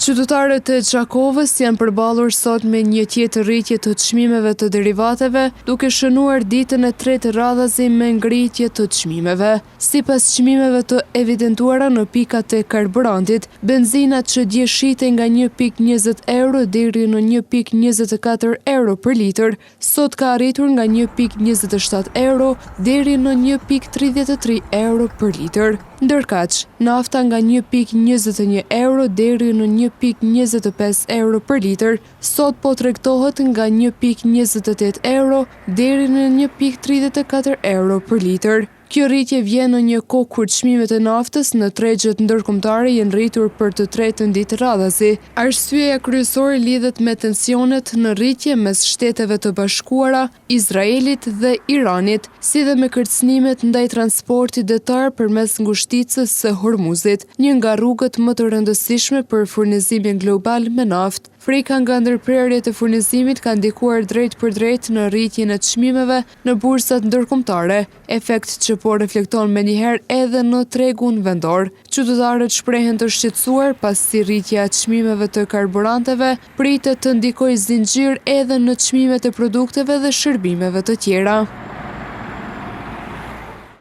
Qytetarët e Gjakovës janë përballur sot me një tjetër rritje të çmimeve të derivateve, duke shënuar ditën e tretë radhazi me ngritje të çmimeve. Sipas çmimeve të evidentuara në pikat e karburantit, benzina që dje shitej nga 1,20 euro deri në 1,24 euro për litër, sot ka arritur nga 1,27 euro deri në 1,33 euro për litër. Ndërkaq, nafta nga 1,21 euro deri në 1,25 euro për litër, sot po tregtohet nga 1,28 euro deri në 1,34 euro për litër. Kjo rritje vjen në një kohë kur çmimet e naftës në tregjet ndërkombëtare janë rritur për të tretën ditë radhazi. Arsyeja kryesore lidhet me tensionet në rritje mes Shteteve të Bashkuara, Izraelit dhe Iranit, si dhe me kërcënimet ndaj transportit detar përmes ngushticës së Hormuzit, një nga rrugët më të rëndësishme për furnizimin global me naftë. Frika nga ndërprerjet e furnizimit ka ndikuar drejtpërdrejt në rritjen e çmimeve në bursat ndërkombëtare, efekt që po reflekton menjëherë edhe në tregun vendor. Qytetarët shprehen të shqetësuar pasi rritja e çmimeve të karburanteve pritet të ndikojë zinxhir edhe në çmimet e produkteve dhe shërbimeve të tjera.